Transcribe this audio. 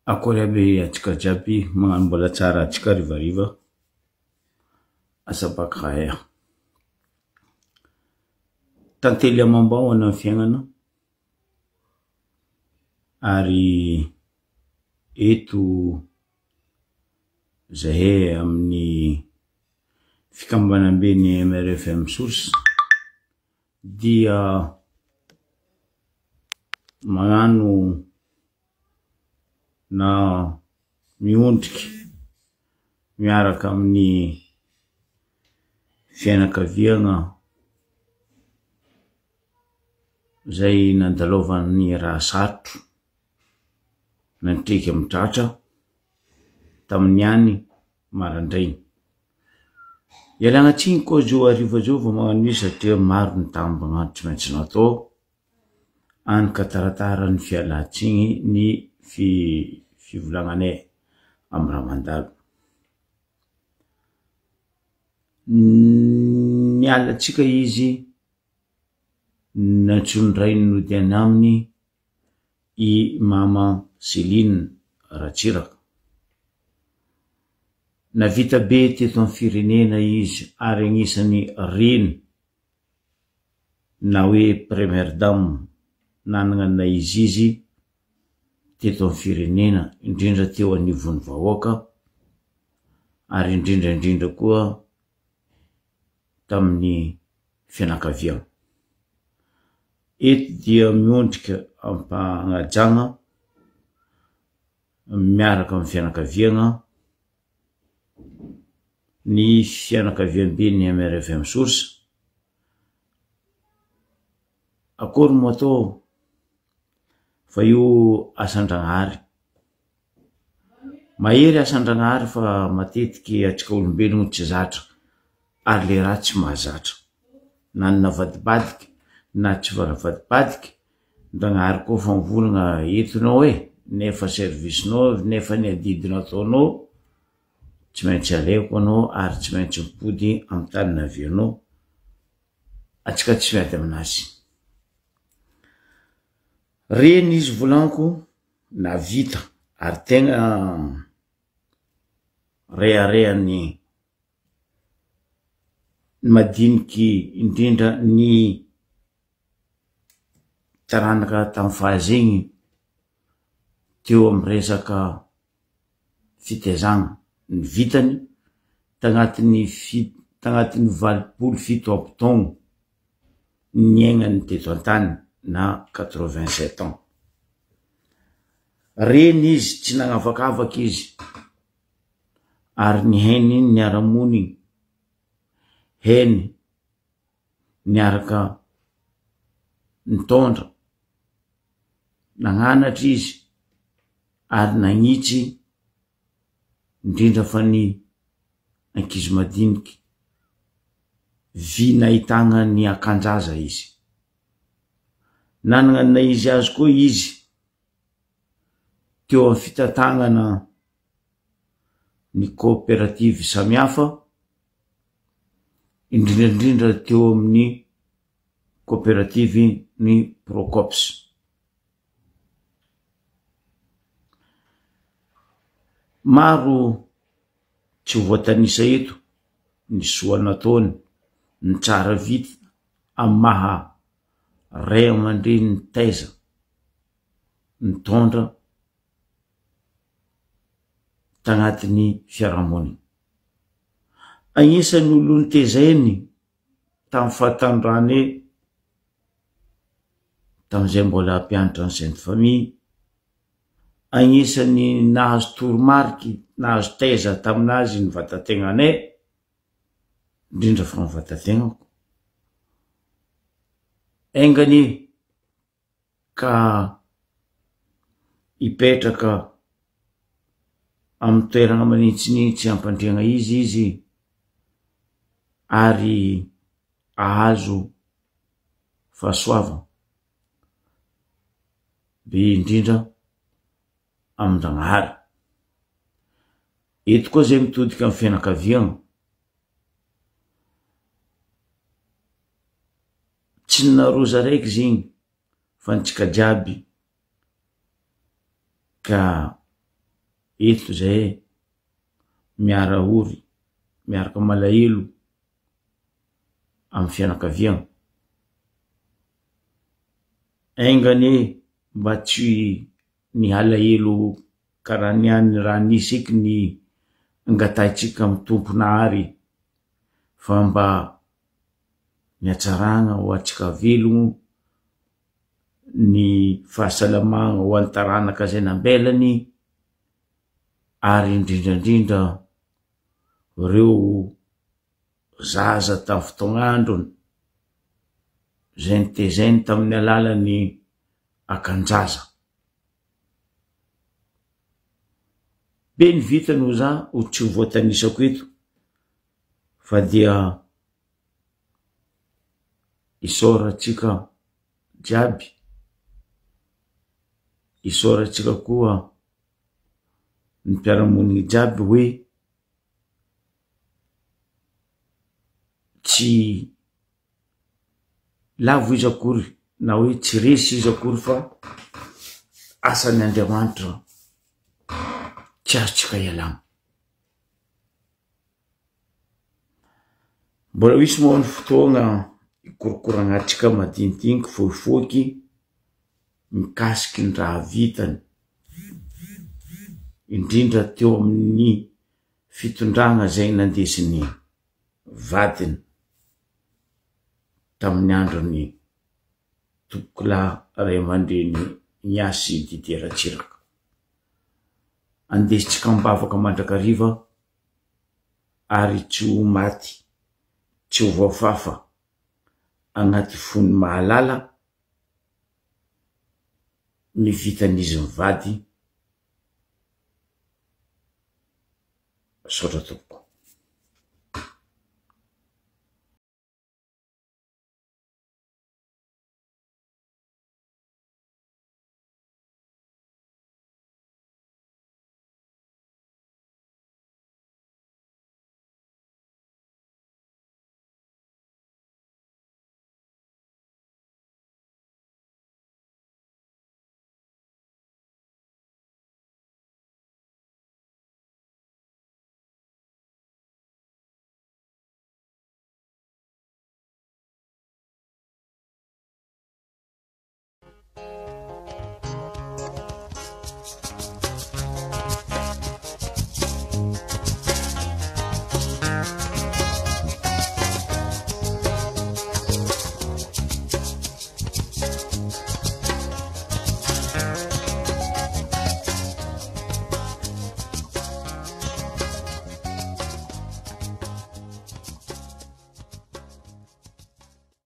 Akory aby antsika jiaby magnano mbola tsara antsika harivariva asa baka Tantely amam-bahona ny fiainana ary eto zahay amin'ny fikambanamben'ny MRFM Source dia magnano na miondriky miaraka amin'ny fianakaviagna zay nandalovan'ny raha sarotro nandriaka amin'ny tratra tamin'ny any marandraigny. Ialagna tsiny koa zao hariva zao vao magnano izy satria maro ny tambagna tsy maintsy natao any ka taratara ny fialantsiny ny fivolagnanay amy raha mandalo. Niala antsika izy nantsoin'ny rainy nody any aminy i Mama Céline Ratsiraka. Navita be teto amin'ny firenena izy ary agnisan'ny reny na hoe première dame nanana ny naha izy izy teto amin'ny firenena, indrindra teo anivon'ny vahoaka ary indrindra indrindra koa tamin'ny fianakaviana. Eto dia miondrika am-pagnajana miaraka amin'ny fianakaviana ny fianakaviamben'ny MRFM Source. Akory moa atao fa io asan-dragnahary. Mahery asan-dragnahary fa matetiky antsika olombelogno tsy zatra ary le raha tsy mahazatra. Na ny navadibadiky na tsy navadibadiky, Ndragnahary koa fa mivolagna eto enao e, nefa service-nao nefa ny adidy nataonao tsy maintsy aleoko anao ary tsy maintsy mipody amy tany navianao, antsika tsy miady aminazy. Reny izy volaniko navita ary tegna reharehan'ny madiniky indrindra ny taranaka tamy fahazegny teo amy resaka fitaizagna ny vitany tagnatin'ny fi- tagnatin'ny 87 taogno niaignany teto an-tany na 87 ans. Reny izy tsy nagnavakavaky izy ary ny hainy niara-monigny, hainy niaraka nitondra, nagnanatra izy ary nagnitsy indrindra fa ny ankizy madiniky, vy nahitana ny akan-jaza izy. Nanana ny naha izy azy koa izy teo amin'ny fitantanana ny coopérative samihafa, indrindra indrindra teo amin'ny coopérative ny Procops. Maro tsy voatanisa eto ny soa nataony, ny tsara vita amin'ny maha ray aman-dreny nitaiza, nitondra tagnatin'ny fiarahamonina. Agnisan'ny olo nitezainy tamin'ny fahatanorany tamin'izay mbola mpianatra ny Sainte Famille, agnisan'ny nahazo toromariky, nahazo taiza taminazy ny vatategnanay, indrindra fa ny vatategnako. Enga anie ka hipetraka amin'ny toerana manintsinintsy ampandriagna izy izy ary ahazo fahasoavana be indrindra amin-dragnahary. Eto koa zay mitodika amin'ny fianakaviagna, tsy ny naroza raiky zegny fa antsika jiaby ka. Eto zay miara ory, miaraka malahelo amin'ny fianakaviagna. Enga anie mba tsy ny halahelo karaha ny an'ny raha nisy eky ny angatahintsika amin'ny Tompo Nahary fa mba ny hatsaragna ho antsika velogno, ny fahasalamagna ho an'ny taranaka zay nambelany ary indrindrandrindra reo zaza tamin'ny fotoagn'androny zay nitezainy tamin'ny alalan'ny akan-jaza. Be ny vitany ho za ho tsy ho voatanisako eto fa dia isaorantsika jiaby, isaorantsika koa ny mpiara-monina jiaby hoe tsy lavo izy akory na hoe tsy resy izy akory fa asan'ny Andriamanitra tsy azontsika ialana. Mbola ho hisy moa ny fotoagna hikorokoragnantsika madinidiniky fohifohiky mikasiky ny raha vitany, indrindra teo amin'ny fitondragna zay nandesin'ny vadiny tamin'ny andron'ny tompokolahy ray aman-dreny Ignace Didier Ratsiraka. Andesintsika am-bavaka mandrakariva ary tsy ho maty, tsy ho voafafa agnaty fon'ny mahalala ny vitan'izy mivady. Misaotra tompoko.